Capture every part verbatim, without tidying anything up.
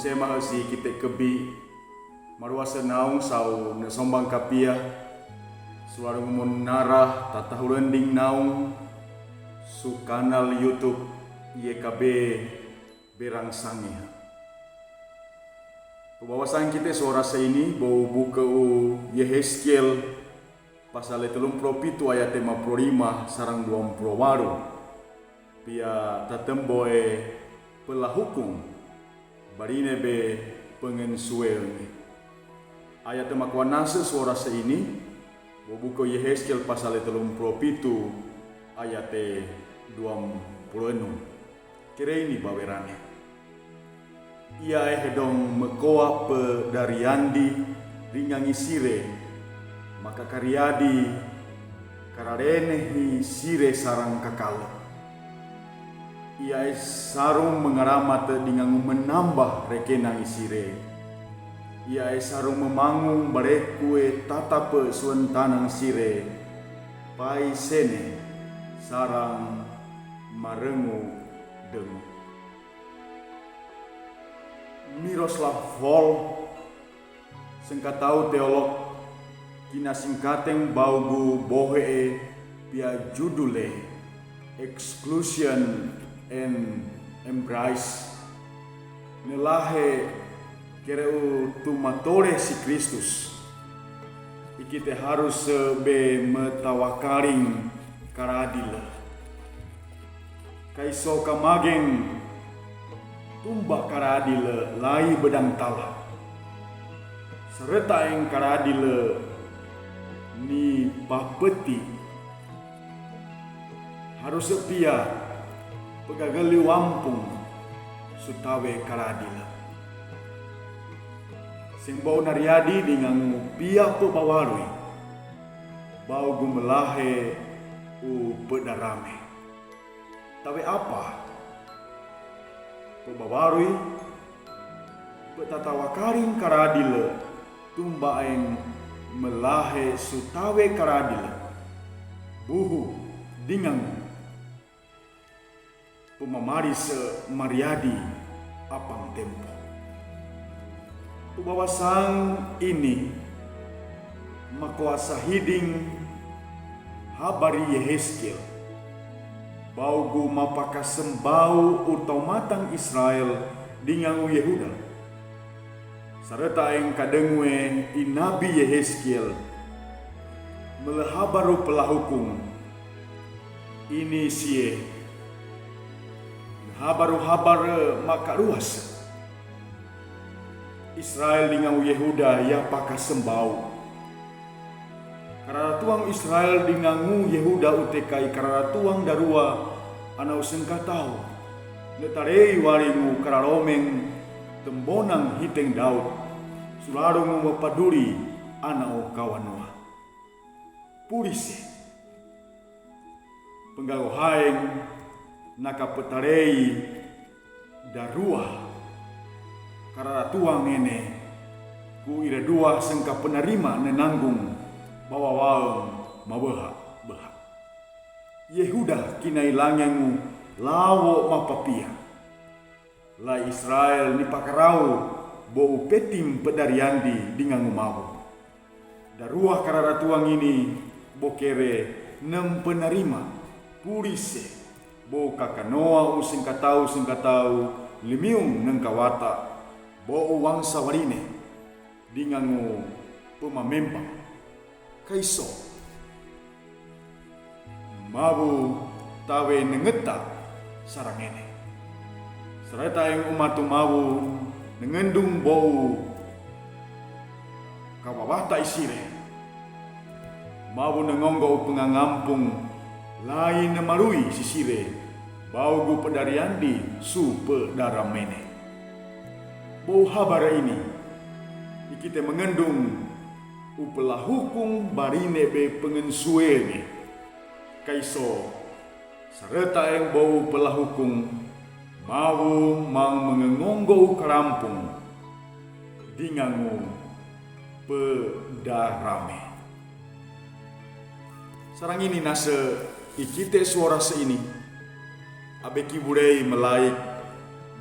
Sema si kite kebi, marua se naung sau ne sombang kapia, sulalu ngumun nara tatahulending naung su kanal YouTube Y K B Berang Sange. Pabawasang kite suara se ini, bau buka u Yehezkiel pasal e telung puluh pitu ayat e lima puluh lima sarang dua puluh walu. Pia tatembo e pelahukung barine be pengensuel ni. Ayat e makuanase suara se ini, bau buka Yehezkiel pasal e telung puluh pitu ayat e dua puluh enung. Kere ini bawerane. Ia e hedong mekoa pe dariandi ringangi sire, maka kariadi kararenehi sire sarang kakale. Ia e sarung mengaramate dingangu menambah rekenangi sire. Ia e sarung memangung bareku e tatape suentanang sire, pai sene sarang marengu dengu. Miroslav Volf, sengkatau teolog, kina singkateng baugu bohe e pia judul e Exclusion and Embrace. Ne lahe kere u tumatole si Kristus, ikite harus be metawakaling karadile. Kaiso kamageng tumba karadile lai bedang tala. Sereta eng karadile ni papeti harus pia pegageli wampung sutawe karadile. Seng bau nariadi dingangu pia pebawarui, baugu melahe u pedarame. Tawe apa? Pebawarui, petatawakaling karadile tumba eng melahe sutawe karadile. Buhu dingangu pemamari se mariadi apang tempo. Pabawasang ini makoasa hiding habari Yehezkiel, baugu mapakasembau u taumatang Israel dingangu Yehuda. Sereta eng kadengu e i nabi Yehezkiel melehabar u pelahukung ini sie, habar u habar makaruas. Israel dingangu Yehuda ia pakasembau. Kararatuang Israel dingangu Yehuda utekai kararatuang darua ana u sengkatau. Ne tarei walingu kararomeng tembonang hiteng Daud, sularungu mapaduli ana u kawanua. Pulise. Penggagohaeng nakapetarei darua kararatuang ene ku ira dua sengka penarima nenanggung bawawaeng mabeha-beha. Yehuda kinailangengu lawo mapapia. Lai Israel ni pakarau bou peting pedariandi dingangu mabu. Darua kararatuang ini bokere nempenarima pulise bou kakanoa u sengkatau-sengkatau limiung nengkawata bou wangsa warine dingangu pemamembang. Kaiso. Mabu tawe nengeta sarangene. Sereta eng umatu mabu nengendung bou kawawata isire. Mabu nengonggo u pengangampung lai nemarui sisire baugu pedariandi su pedaramene. Bou habare ini ikite mengendung u pelahukung barine be pengensuene. Kaiso, sereta eng bou pelahukung mabu mang mengengonggo u karampung dingangu pedarame. Sarang ini nase ikite suara se ini. Abeki bulei melaik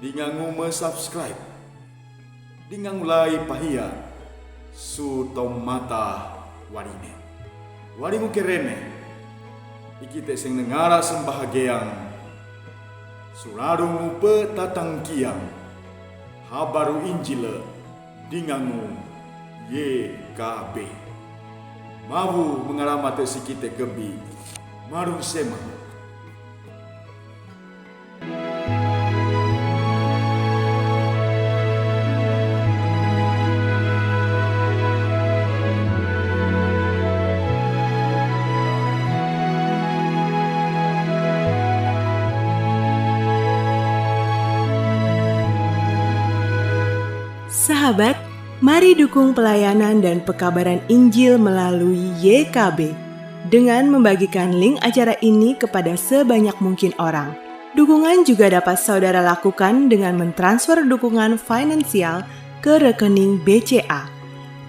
dingangu mesubscribe. Dingangu lai pahia su taumata warine. Walingu kerene, ikite seng nengara sembahageang, suraru petatangkiang, habaru Injil dingangu Y K B. Mawu mengalamate sikite kebi, marung sema. Sahabat, mari dukung pelayanan dan pekabaran Injil melalui Y K B dengan membagikan link acara ini kepada sebanyak mungkin orang. Dukungan juga dapat saudara lakukan dengan mentransfer dukungan finansial ke rekening B C A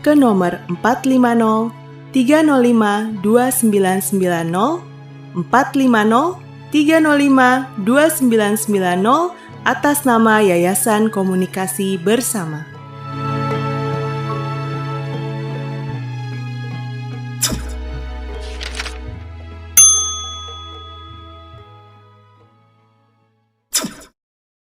ke nomor empat lima nol tiga nol lima dua sembilan sembilan nol, empat lima nol tiga nol lima dua sembilan sembilan nol, atas nama Yayasan Komunikasi Bersama.